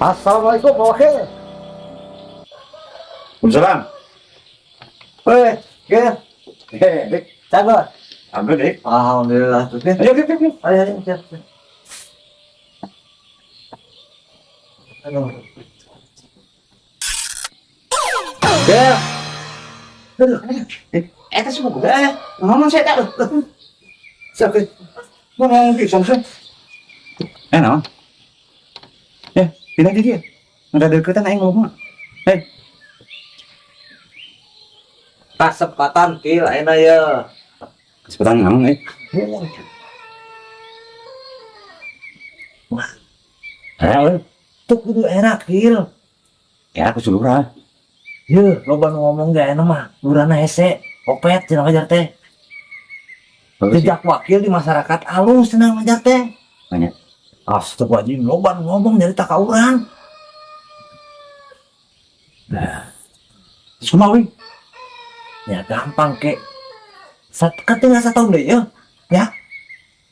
Assalamualaikum, Pak Wakil. Waalaikumsalam. Weh, Gil. Eh, Dik. Sabar. Ambil, Dik. Alhamdulillah. Gil. Ayo, Dik, Dik, Dik. Ayo, ayo, siap, siap. Aduh. Gil. Aduh. Eta semua gue. Eh, Ngomong saya tak. siap, Gil. Ngomong bisa sih. Eh, naon? Eh, pindah di dia. Udah deketan aing ngomong. Eh, Kesempatan, Gil, ayeuna ya. Kesempatan ngomong, eh. Wah, Eh, euy. tuh kudu enak, Gil. Ya aku sulurah. Ye, loba nu ngomong ge enak mah, lurahna hese, opet cenah wajar teh. Jejak wakil di masyarakat alus cenah wajar teh. Banyak. Astagfirullahaladzim, loba nu ngomong nyarita ka urang. Nah. Terus kumaha, wing? Ya gampang ke. Sat kan tinggal satu tahun deh ya. Ya.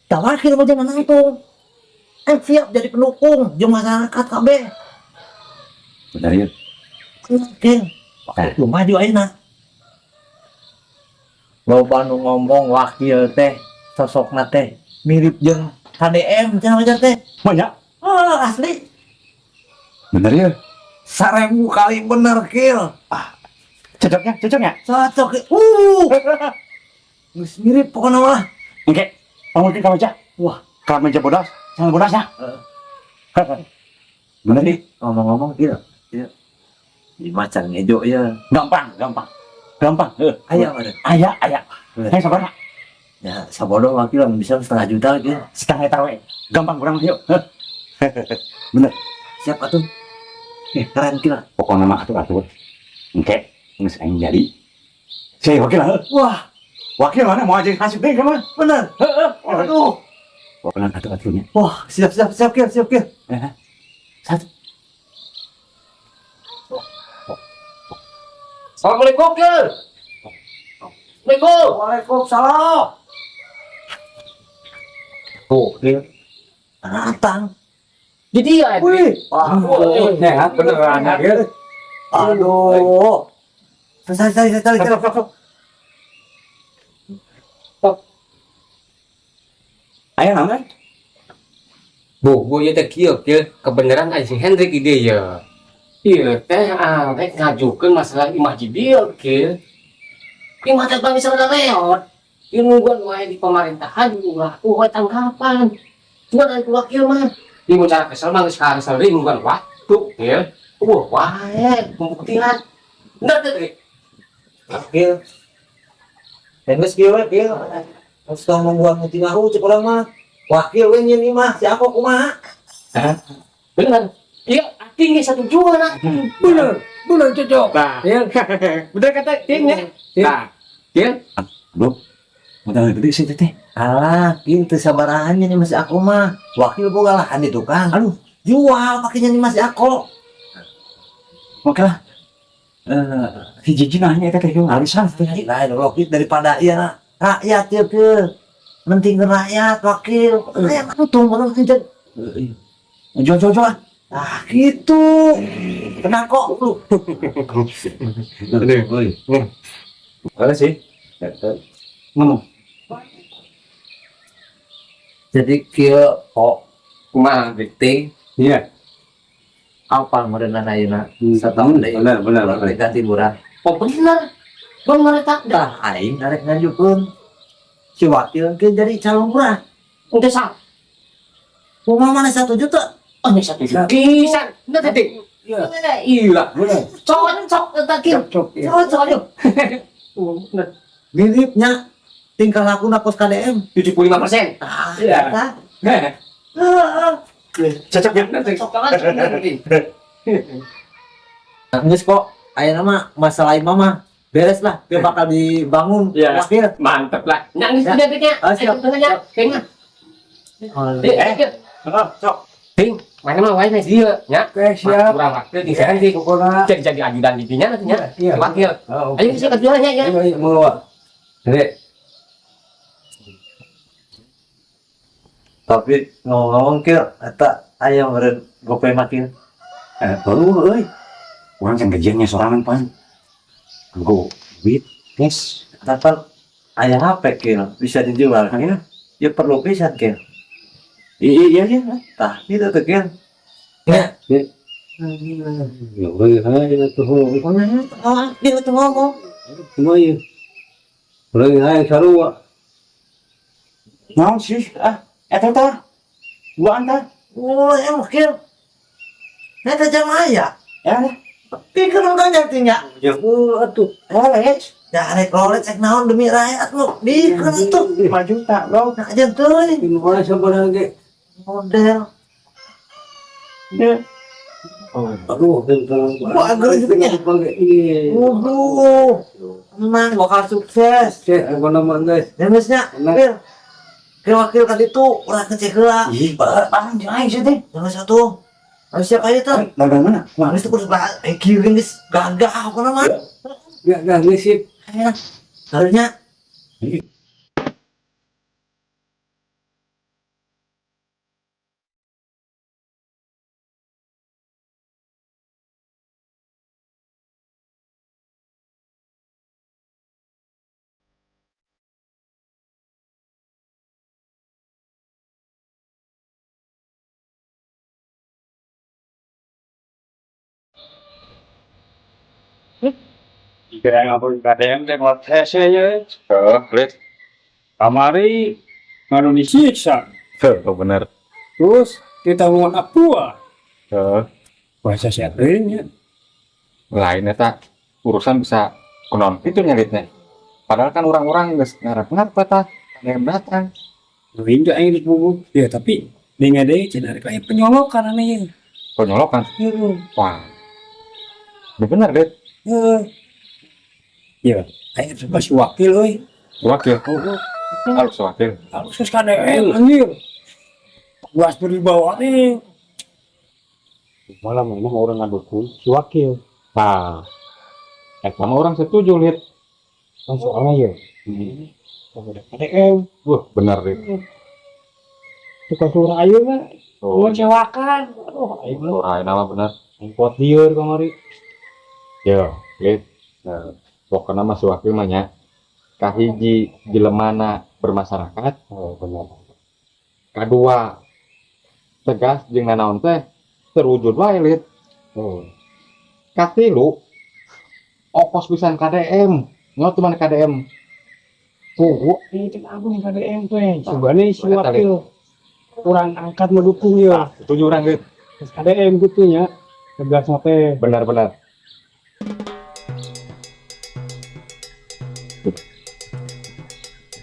Tak wakil mah jangan nangtung. Kan siap jadi pendukung jeung masyarakat kabeh. Benar ya. Oke. Lu maju ayeuna. Loba nu ngomong wakil teh sosokna teh mirip jeung KDM cenah wajar teh. Banyak. Oh, asli. Bener ya. 1000 kali bener, Kil. Cocoknya, cocoknya. Cocok. Geus mirip pokoknya mah. Oke. Pangulkeun ka meja. Wah. Ka meja bodas. Jangan bodas ya. Heeh. Bener nih. Ngomong-ngomong, Kil. Iya. Di macan ngejo ya. Gampang, gampang. Gampang. Heuh. Aya mana? Aya, aya. Bener. Ayo sabar. Ya, sabodo wakil bisa setengah juta gitu. Setengah eta we. Gampang kurang yuk. Bener. Siap atuh. Eh, keren, Kil. Pokoknya mah atuh atuh. Engke geus aing jadi. Saya wakil lah. Wah, Wakil mana mau aja kasih deh mah. Bener. Heeh. Waduh. Pokoknya atuh atuhnya. Wah, siap siap siap, Kil, siap, Kil. Eh, satu. Assalamualaikum, Kil. Assalamualaikum. Waalaikumsalam. Tuh, Kil. Datang. Jadi ya, Wih, wah, Sehat beneran ya. Aduh. Selesai, selesai, selesai, selesai. Ayo naon kan? Bu, gue teh kieu, Kil, kebenaran aya si Hendrik ide ya. Ieu teh arek ngajukeun masalah imah di dieu, Kil. Imah teh bang bisa reot. Ieu nungguan wae di pemerintahan ulah wae tanggapan. Cuma dari wakil mah. Ieu mun cara kesel mah geus kesel deui nungguan waktu, Kil. Wah, wae pembuktian. Bener teh, Dik? Kil. Geus kieu we, Kil. Geus tong nungguan nu tingahu cek urang mah. Wakil we nyieun imah, si aku kumaha? Bener. Iya, tinggi satu juga nah. Bener, bener cocok. Nah, Ya, bener kata Ting ya. Nah, Kil. Belum. Modal gede sih teteh. Alah, Kil teu sabarahannya nih masih aku mah. Wakil boga lahan di tukang. Aduh. Jual pakainya nih masih aku. Oke lah. Eh, hiji nanya eta teh arisan teh. Lain wakil daripada iya rakyat ya ke. Penting ke rakyat wakil. Rakyat untung bener anjir. Jual jual jual. Ah gitu. Tenang kok lu. Aduh. Boleh sih. Ngomong. Jadi kieu kok Kumaha, Dik? ting Iya. apa meureunna ayeuna satahun deui. Benar benar Benar, ganti lurah. Oh, bener. Bener eta. Tah aing arek ngajukeun si wakil ke jadi calon lurah. Udah sah. Kumaha mana 1 juta? Oh, ini 1 juta. Pisan. Bener teh, Dik? Iya. Iya. Bener. Cocok eta, Kil. Cocok. Ya. Cocok yuk. Oh, bener. Miripnya tingkah laku kos KDM. 75%. Ah, Iya. eta. Heeh. Cocok ya. Bener, Dik. Cocok banget, bener, Dik. Nah, geus kok ayeuna mah masalah imah mah beres lah, dia bakal dibangun Iya. wakil. Mantep lah. Nangis Ya. udah Dik, ya. Ah, siap. Ayo, tengahnya. Tengah. Dik, Eh. Kil. Heeh, sok. Ting, mana mah wae geus dieu nya. Oke, siap. Kurang wakil di sana sih. Pokoknya. Jadi ajudan di dinya nantinya. Iya. Wakil. Oh, Ayo bisa kejuaranya ya. Iya, iya, mau. Dek, Tapi ngomong-ngomong, Kil, eta aya meureun gope mah, Kil. Eh, oh, euy. Urang can gajiannya sorangan pan. Nggo duit, cash. Tapi aya HP Kil, bisa dijual. Akhirnya, Ya perlu pisan Kil. iya iya iya. Tah, gitu tuh Kil. Ya. Ya euy hai atuh. Oh, dia tuh ngomong. Kumaha ieu? Euy hai sarua. Naon sih? Ah, eta tah. Duaan tah. Oh, emang Kil. Eta jam aya. Ya, Pikir nonton tinggal. Ya heuh atuh. Rolex. Ya rek Rolex rek naon demi rakyat lu. Dikeun tuh. 5 juta, bro. Nah, aja teuing. Kumaha sabaraha ge? Model. Ya. Aduh, tentang Wah, geus nya. Iya. Waduh. Menang bakal sukses. Cek, pokoknya mah guys. Geusnya, Menang. Kil. Kil wakil kan itu ulah kecek heula. Ih, barang jeung aing sih teh. Jangan satu. Harus siap aja tuh. Dagang mana? Wah, Geus tuh kudu kieu geus gagah pokona mah. Gak, gak, ngesip. Ayo. Harusnya Kira ngapun KDM teh ngotes ya. Heeh, Lit. Kamari nganu disiksa. Heeh, bener. Terus ditanggungan aqua. Heeh. Bahasa siapanya. Lain eta urusan bisa kunaon kitu nya Litnya. Padahal kan orang-orang geus ngarep-ngarep eta KDM datang. Lain juga aing dipupuk. Ya tapi dengan deui cenah rek aya penyolokan aneh ieu. Penyolokan. Heeh. Wah. Bener, Lit. Heeh. Ya, aing masih wakil euy. Wakil. Halus wakil. Halus geus KDM anjir. Tugas berwibawa nih. Malah memang orang ngadukung si wakil. Nah, eta mah orang setuju, Lit. Kan soalnya ya. Udah KDM. Wah, bener, Lit. Tukang suara ayeuna Oh, ngecewakan. Aduh, aing mah suara ayeuna mah bener. aing kuat lieur kamari. Ya, Lit. Nah, pokoknya mah si wakil mah nya kahiji jelemana bermasyarakat, Oh, bener. kadua tegas jeung nanaon teh terwujud wae, Lit. Oh. Katilu opos pisan KDM, nyawa teman KDM. Pugu ini cek agung KDM teh. Subane si Eta, Lit. wakil kurang angkat mendukung ya. Setuju urang, Lit. Terus KDM gitu nya. Tegas teh. Benar-benar.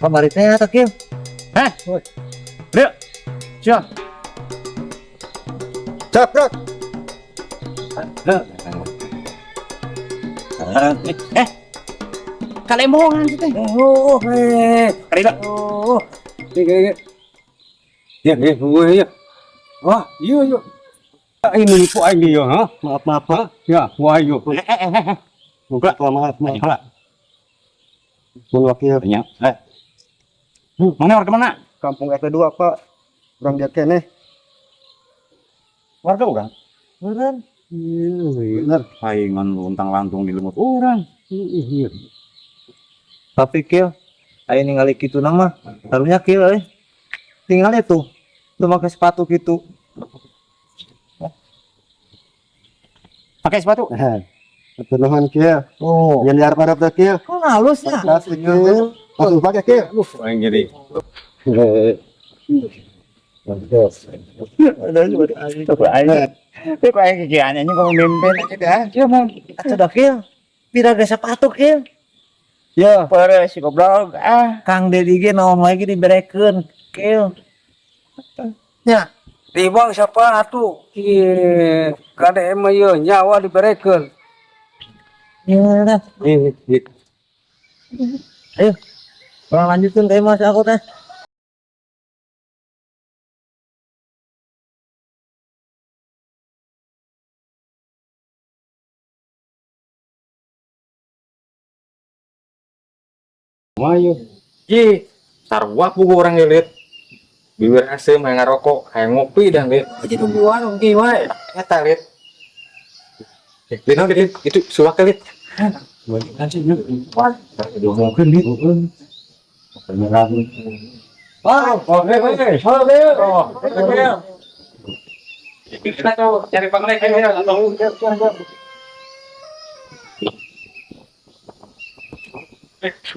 kamari teh atuh Kil. Hah? Rio. Siap. Cak, cak. Eh. Kalembongan sih teh. Oh, eh. Karila. Oh. Iya, iya. Ya, ya, ya. Wah, iya, iya. Ini nipu aing dia, ha? Maaf, maaf, Pak. Ya, wah iya. Buka, maaf, maaf. Ayo lah. Mun wakil Nya. Eh. Mana warga mana? kampung RT 2, Pak. Urang dia keneh. Warga urang. Bener. Bener. Paingan luntang lantung di lemut urang. Iya. Tapi Kil, ayo ningali kitu nama. Taruhnya Kil euy. Tinggal itu. Tuh pakai sepatu gitu. Pakai sepatu. Betul nuhun Kil. Oh. Yang diharap-harap teh Kil. Kok halus ya? Kasih Kil. Langsung pakai Kil. Aing jadi Tapi kok aing kikian anjing kamu mimpin aja dah. Iya, Mang. Atuh dah Kil. Pira ge sepatu Kil. Ya, pere si goblok. Ah, Kang Deddy ge naon lagi diberekeun Kil. Ya, Tibang siapa atuh? Iya, KDM mah ieu nyawa diberekeun. ya dah. Iya, Ayo. Orang lanjutkan kayak mas aku teh. Mayu. Ji, sarua pugu urang ge, Lit. Bibir asem hayang ngarokok, hayang ngopi dah, Lit. Aja tunggu warung ki wae. Eta, Lit. Lit, itu suaka lit. Diomongkeun lit. Beneran. Wah, Oke, oke. Oke. Oke. Kita tuh cari panglek ya.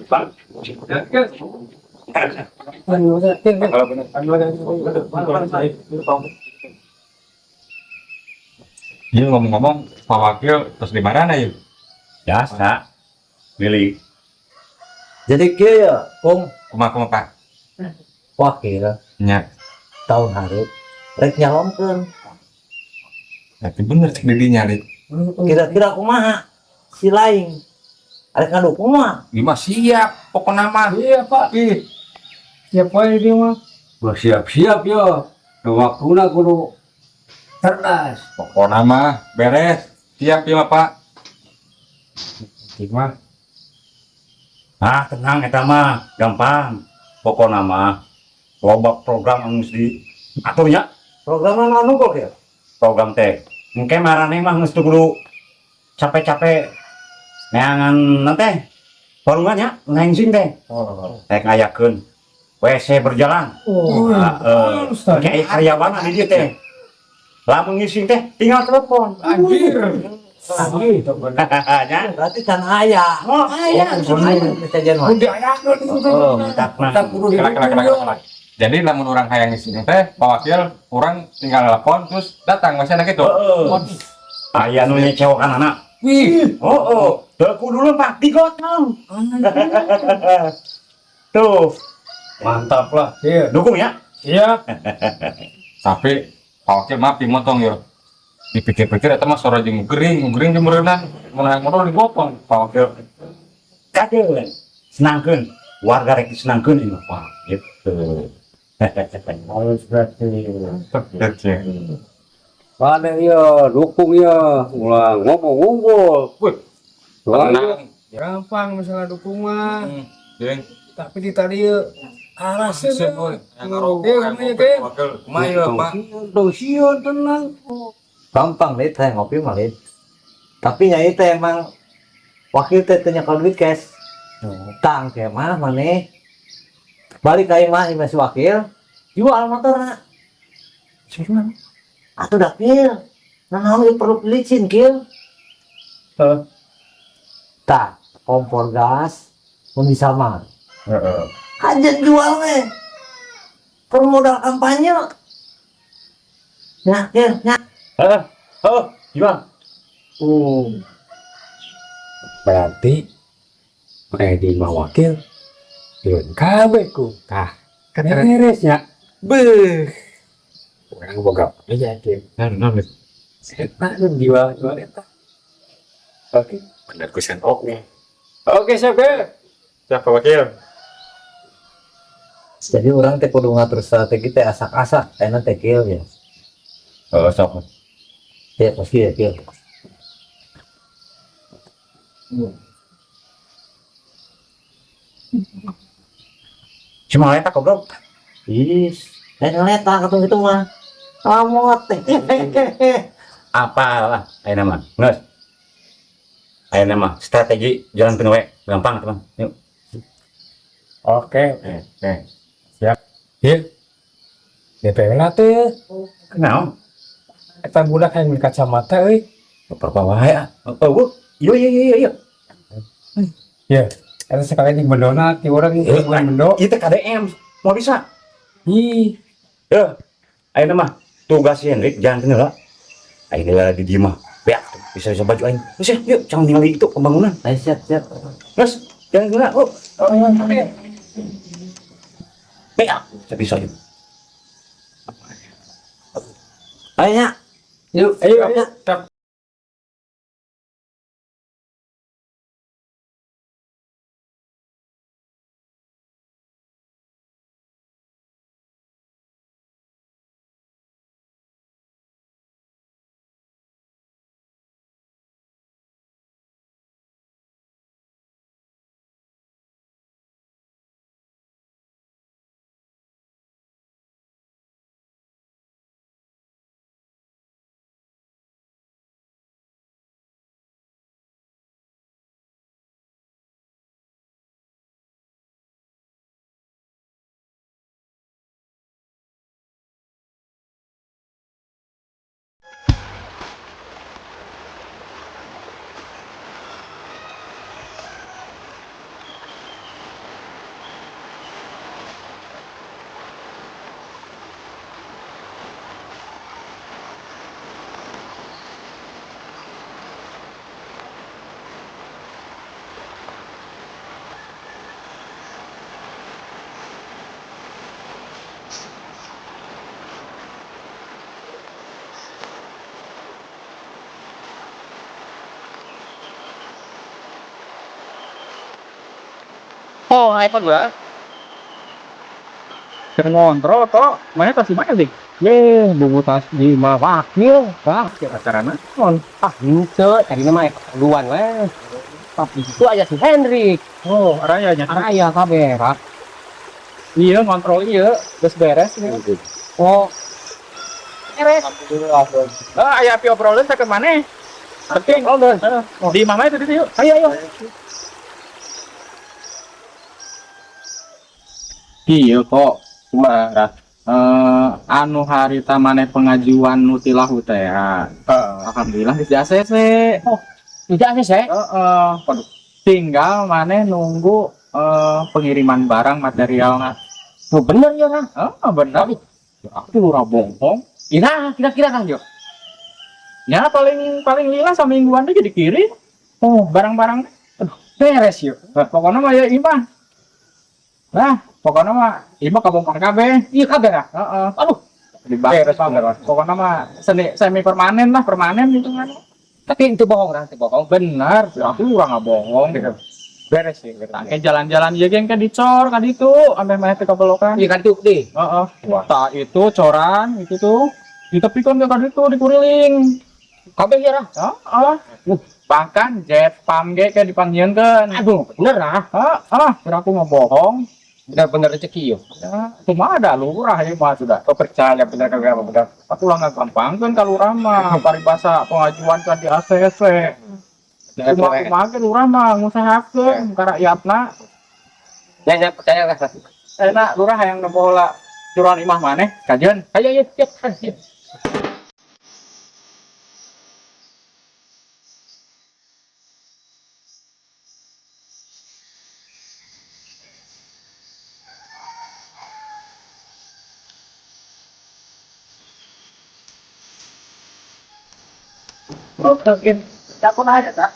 Bang. Iya ngomong-ngomong, Pak Wakil terus di mana ya? Biasa. Milih. Jadi kieu ya, Kung. Kumaha kumaha Pak? Wakil Nya, tahun hareup rek nyalonkeun. tapi bener cek didinya lit. Kira-kira kumaha? Si lain arek ngadukung mah. Gimana siap pokoknya mah. Iya, Pak. Ih, Siap wae dia mah. Gua siap-siap ya. Waktuna kudu cerdas. pokoknya mah beres. Siap ya Pak. Gimana? Ah, tenang eta mah, gampang. Pokokna mah loba program anu geus diatur nya. Program anu kok ya? Program teh. Engke maraneh mah geus teu kudu capek-capek neangan teh. Warungan nya, ngengsing teh. Oh. Rek ngayakeun WC berjalan. Oh, Heeh. Engke aya karyawan di dieu teh. Lamun ngising teh tinggal telepon. Anjir. Gitu bener. Nya. Berarti can aya. Oh, Aya, aya sajian mah. Kudu diayakeun itu. Oh, matakna. Tak kudu Kela kela kela didukung. kela. Jadi lamun orang hayang ngising teh, Pak Wakil, orang tinggal telepon terus datang masih gitu. Heeh. Aya nu nyecewakan anak. Wih, Oh, teu kudu lompat digotong. Tuh, Mantap lah. Iya. dukung ya. Siap. tapi Pak Wakil maaf dimotong ya. Dipikir-pikir eta mah sora jeung gering, gering jeung meureunan. Mun hayang modal digotong Pak Wakil. Kadeun. Senangkeun. Warga rek disenangkeun ini mah. Gitu. Harus berarti. Oke. Pada ya, dukung ya, ulah ngomong unggul. Wih, Wah, tenang. Gampang masalah dukung mah. Jeung Tapi di tadi ya alasan sip ya. euy. Yang ngarokok, Oke, yang kamu ya, ngopi, Ken. Pak Wakil. Kumaha ya, Pak? Dong sieun tenang. Gampang lit, saya ngopi mah lit. Tapi nya itu emang wakil teh teu nyekel duit cash. Tang ke mah maneh. Balik ka imah imah si wakil, jual motorna. Cuman Atuh dah kil. Nah, naon ieu perlu licin kil. Heh. Tah, kompor gas mun bisa mah. heeh. Kajen jual we. Permodal kampanye. Nah, kil, nya. Heeh. Oh, gimana? Berarti di mah wakil Yun kabeh ku. Tah, beresnya. Beuh. Urang boga aja Kim. Nah, nah, nah. Eta nu jual jual eta. Oke. Bener kusen. Oke. Oke, siap ke. Siap Pak Wakil. Jadi orang teh kudu ngatur strategi teh asak-asak, enak teh kieu ya. Oh, sok. Ya, pasti ya kieu. Cuma eta goblok. Is, lain ngeletak ketemu itu mah. Lamot. Apalah ayeuna mah. Geus. Ayeuna mah strategi jalan we. Gampang, teman. Yuk. Oke. Oke. Siap. Iya. DPW na teh. Kenaon? Eta budak hayang beli kacamata euy. Bapak wae ah. Oh, iya iya iya iya. Ya, eta sekali jeung bendona ti urang bukan bendo. Ieu teh KDM. Mau bisa. Ih, Ya. Ayeuna mah tugas si Hendrik jangan heula. Ayeuna di dieu mah. Beak bisa-bisa baju aing. Geus ya, yuk jangan ningali itu pembangunan. Ayo siap siap. Geus, jangan heula. Oh, oh iya, beak bisa yuk. Ayo nya. Yuk, ayo, ayo. Oh, iPhone gua. Keur ngontrol kok, mana tas di mana sih? Ye, buku tas di mah wakil. Ah, Acara naon? ah, henteu, tadi mah keperluan we. Tapi itu aja si Hendrik. Oh, araya nya. Araya kabeh, Pak. Iya, ngontrol iya, geus beres ini. Oh. Beres. Ah, aya pi obrolan teh ke mana? Penting. Obrolan. Di mana itu di yuk. Ayo, ayo. Iya kok, Kumaha? Anu harita maneh pengajuan nu tilahu teh. Alhamdulillah geus di ACC. Oh, di ACC? Heeh. Waduh. Tinggal maneh nunggu pengiriman barang materialna. Oh, bener ya, Kang? Heeh, bener. Aku lurah bohong. Ira, kira-kira Kang yo. Ya paling paling lila samingguan teh jadi kirim. Oh, barang-barang. Aduh, beres yuk. Nah, pokoknya mah ya imah. Nah, pokoknya mah imah kabongkar kabeh. Iya kabeh lah. Heeh. Aduh, beres bener. Pokoknya mah seni semi permanen lah, permanen gitu kan. Tapi itu bohong kan, itu bohong. Bener, aku urang nggak bohong. Beres sih, beres. Kayak jalan-jalan ieu ge engke dicor ka ditu, ameh maneh teh kabelokan. Iya kan tuh deh. Heeh. Tah itu coran itu tuh ditepikeun ke ka ditu dikuriling. Kabeh ya lah. Heeh. Bahkan jet pump ge kayak dipanggieunkeun. Aduh, bener lah. Heeh, kira aku nggak bohong. Bener-bener rezeki yo. Ya, cuma ada lurah ya mah sudah. Kau percaya bener kagak apa bener. Aku lah nggak gampangkeun ka lurah mah paribasa pengajuan kan di ACC. Cuma kumaha ge lurah mah ngusahakeun ka rakyatna. Ya, ya percaya lah. Enak lurah hayang nempo heula juruan imah maneh kajeun. Ayo, ayo, ayo, ayo. Oh, mungkin. Aku nanya, Kak.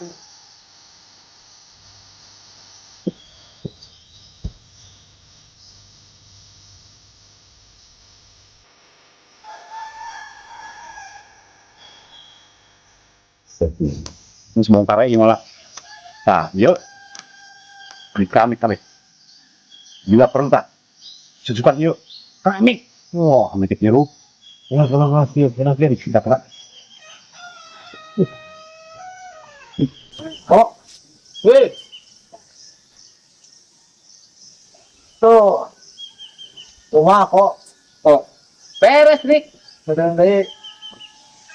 Ini bongkar aja gimana? Nah, yuk. Di keramik kami. Bila perlu tak? Susukan yuk. Keramik. Wah, keramik nyeru. Wah, kalau nggak siap, enak dia kita kena. Oh, wih. Tuh. Rumah kok. Oh, beres, Rik. Betul tadi.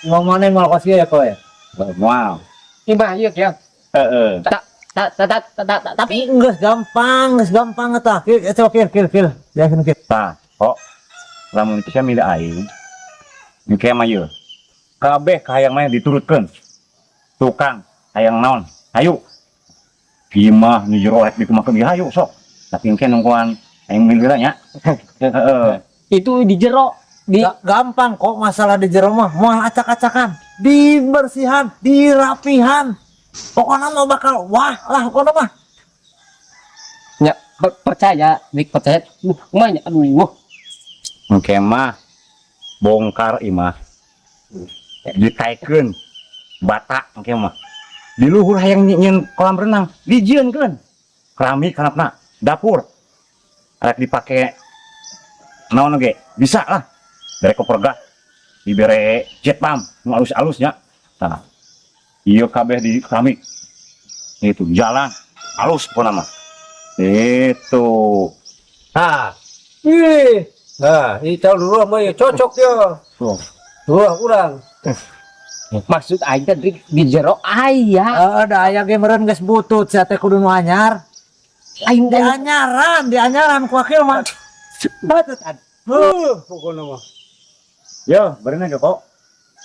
Mau mana mau kasih ya kok ya? Wow. Imah ieu ya. Heeh. Tak tak tak tak tak tapi Enggak gampang, geus gampang eta. Kil, coba kil kil kil. Ya kil kil. Tah, kok lamun sia milih aing. Engke mah ieu. Kabeh kahayang mah diturutkeun. Tukang hayang naon? Hayu. Imah nu jero rek dikumakeun ieu hayu sok. Tapi engke nungguan aing milih lah nya. Heeh. Itu di jero di Gampang kok masalah di jero mah, moal acak-acakan, dibersihan, dirapihan. Pokoknya mah bakal wah lah pokoknya mah. Ya, percaya, Rik percaya. Kumanya aduh. Engke mah bongkar imah. Ditaikeun bata engke mah. Di luhur hayang nyieun kolam renang, dijieunkeun. Keramik kanapna, dapur. Rek dipake naon oge, bisa lah. Dari koper gas, dibere jet pump, nu alus-alusnya. Tah. Ieu kabeh di keramik. Itu jalan halus pokona mah. Itu. Nah. Ih. Nah, ini tahu dulu mah ya cocok ya. Tuh. Dua kurang. Maksud aing teh Rik di jero aya. Heeh, da aya ge meureun geus butut sia teh kudu nu anyar. Aing Di anyaran, di anyaran ku wakil mah. Butut. Huh, pokoknya mah. Yo, berenang kok.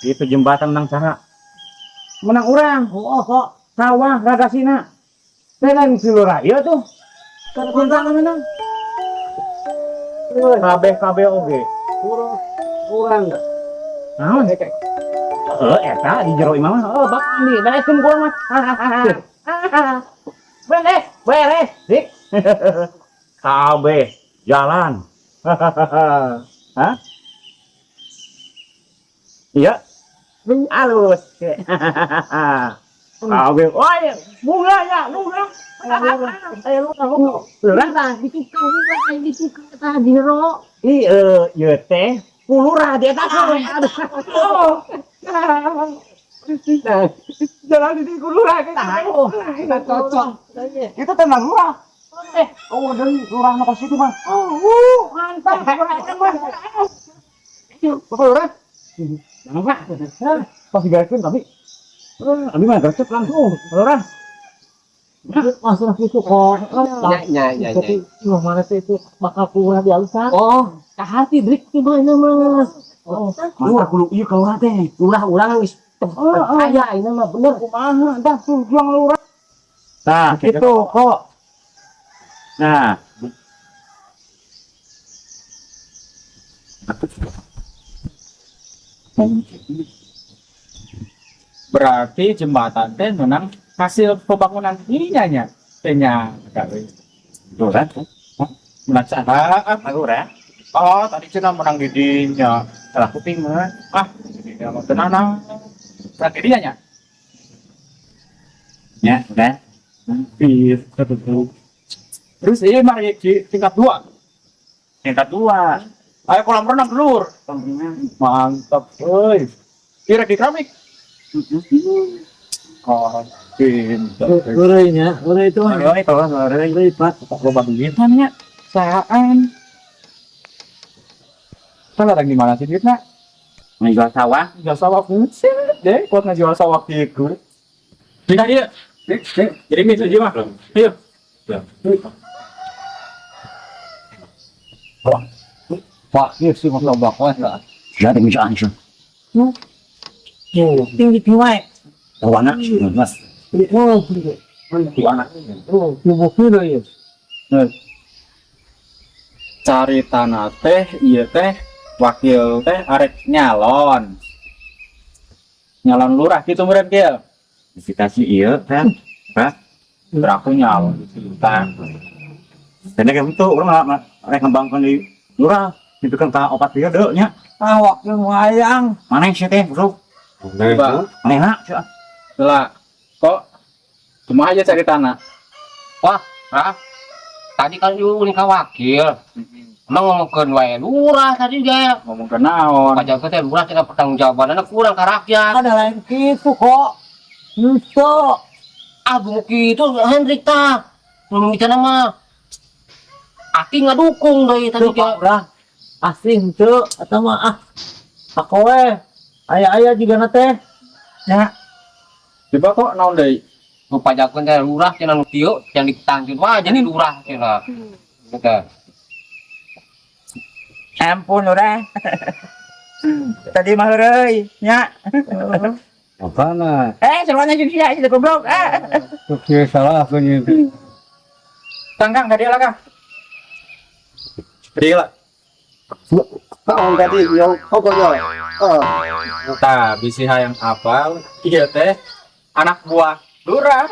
Itu jembatan menang saha? Menang urang. Oh, kok. Sawah ragasina. Tenang si lurah ieu tuh. Tentang menang. Kabeh kabeh oge. Kurang kurang. Naon? Heeh, eta di jero imah mah. Heeh, bak ini bereskeun gua mah. Beres, beres, Dik. Kabeh jalan. Hah? Iya. Halus. Oke, oh iya, bunga ya, bunga. Ayo lu, lurah. Lurah di tukang lurah di tukang tadi ro. Iya, iya teh. Lurah di atas. Oh. Nah, jalan di lurah kan. Oh, cocok. Itu tenang lurah. Oh, dari lurah no situ mah. Oh, mantap. Bapak lurah. Jangan Pak. Pas digariskan tapi abi mah gercep langsung, lurah. Masalah itu kok. Ya, ya, ya, ya. Tapi wah mana sih itu bakal keluar di alusan. Oh, ke hati Drik gimana mas? Oh, Lurah kudu ieu ka lurah teh. Lurah urang geus percaya ini mah bener. Kumaha dah juang lurah. Nah, gitu kok. Nah. Berarti jembatan teh menang hasil pembangunan ininya nya. Teh nya Lurah. Menang saha? Lurah. Oh, tadi cenah menang di dinya. Salah kuping mah. Ah, di dinya mah tenang. Berarti dinya nya. Ya, udah. Iya, betul. Terus ini mari di tingkat 2. Tingkat 2. Ayo kolam renang dulur. Mantap, euy. Kira di keramik. Oh, pintar. Ureunya, ureu itu mah. Lurah, tolong lurah. Ureu Pak. Loba duitan nya. Saan? Salah di mana sih duitna? Ngejual sawah. Jual sawah buset deh, kuat ngejual sawah gitu. Pindah dia. Jadi ini saja mah. Ayo. Pak, ieu sih mau bakwan lah. Ya, demi anjing. Tinggi wae. Tawana, Mas. Oh, Anak. oh, lubuk ya. Cari tanah teh, iya teh, wakil teh arek nyalon. Nyalon lurah gitu meureun kieu. Dikasih iya kan. Hah? Beraku nyalon gitu. Tah. Dan kayak gitu, orang rek ngembangkeun di lurah, itu kan ka opat periode nya. Ah, wakil wayang. Mana sih teh, bro? Coba. Mana sih? Lah, kok cuma aja cari tanah. Wah, hah? Tadi kan lu uling ka wakil. Emang ngomongkeun wae lurah tadi ge. Ngomong ke naon? Pajak teh lurah cenah pertanggungjawabanna kurang ka rakyat. Ada lain gitu kok. Nuso. Ah, bunguk itu Hendrik tah. Ngomong bicara mah. Aki ngadukung deui tadi Tuh ge. Pak Lurah. Asli henteu atau mah ah. Aku we. Aya-aya juga na teh. Ya. Coba kok naon deui? Nu pajakeun teh lurah cenah nu kieu yang ditangkeun wah jadi lurah cenah. Gitu. Ampun lurah. Tadi mah heureuy nya. Apana? Seruannya jeung sia sia goblok. Ah. Oke, salah aku nih. Kang, Kang, tadi lah, Kang. Tadi lah. Tahu tadi yo kok yo. Oh, Tah, bisi hayang apal, ieu teh anak buah lurah.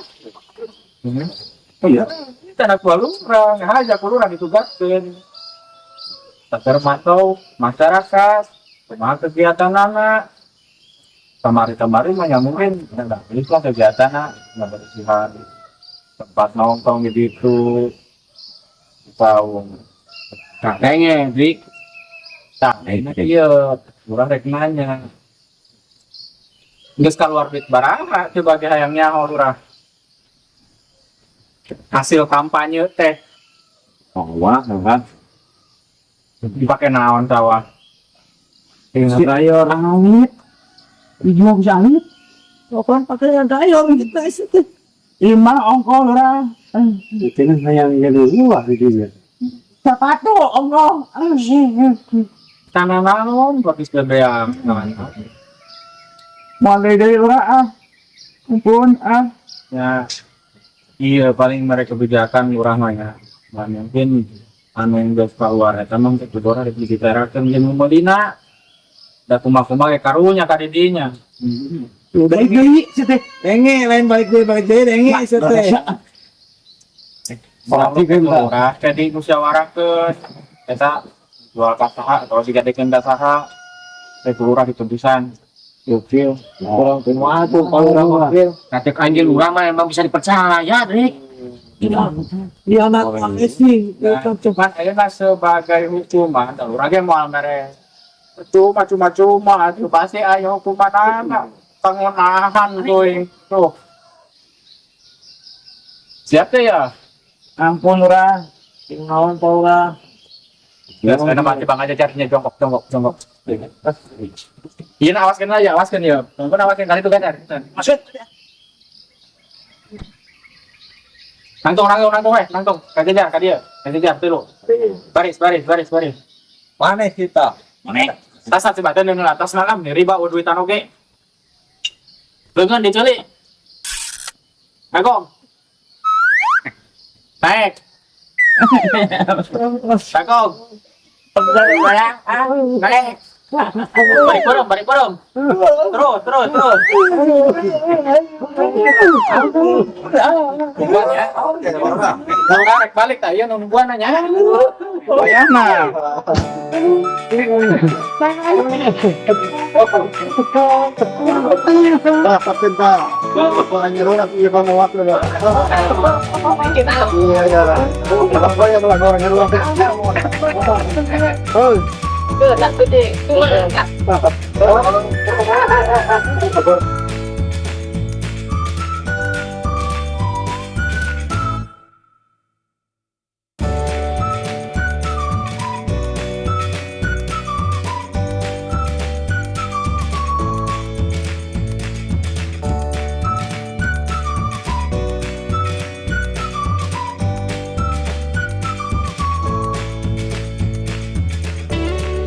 Oh iya. Itu anak buah lurah, ngahaja ku lurah ditugaskeun. Termasuk masyarakat, kumaha kegiatan anak. Kamari-kamari mah ya mungkin enggak bisa kegiatan ngebersihan tempat nongkrong gitu. Tahu. Nah, kayaknya Hendrik. Nah, ini iya, lurah rek nanya. Geus keluar duit baraha coba ge hayang nyaho lurah. Hasil kampanye teh Wah, kan. dipake naon sawah? Tinggal ayor. Awit. Dijual bisa awit. Pokoknya pakai yang ayor gitu sih teh. Imah ongko lurah. Itu kan sayang jadi luar gitu ya. Sepatu ongko. Tanah naon bagus bebeang. Mulai dari lurah ah. Ampun ah. Ya. Iya paling mereka kebijakan lurah mah ya. Nah, mungkin anu geus keluar eta mah teh kudu rek dibicarakeun jeung meulina. Da kumaha-kumaha ge karunya ka didinya. Balik deui sih teh. Denge lain balik deui denge sih teh. Berarti kan lurah jadi musyawarahkeun eta Jual ka saha atau digadekeun ka saha. Rek lurah ditebusan. Yuk, kurang kumaha tuh kalau urang mah. Katek anjir lurah mah emang bisa dipercaya, Drik. Iya anak sih. Nah, cuman ayeuna sebagai hukuman, da lurah ge moal mere cuma cuma cuma atuh pasti aya hukuman anak pangunahan kuing tuh. Siap teh ya? Ampun lurah. Sing naon pa urang. Ya, sekarang mati bang aja carinya jongkok jongkok jongkok. Iya, nah, awaskan aja, awaskan ya. Tunggu awaskan kali itu kan. Maksud Nangtung, nangtung, nangtung, eh, nangtung. Kajejar, ka dia, kajejar, tilu. Baris, baris, baris, baris. Mana kita? Mana? Tas sih badan dengan atas malam nih riba duitan oke. Lengan dicelik. Nangkong. Naik. Nangkong. Naik. Balik porong, balik porong. Terus, terus, terus. Nungguan ya. Tarik balik tak iya nungguan nanya. Bayana. Bah, kapten bah. Bapak nyuruh aku ya bang waktu lah. Iya iya lah. Bapak yang orang nyuruh. Oh. Gede. Bapak.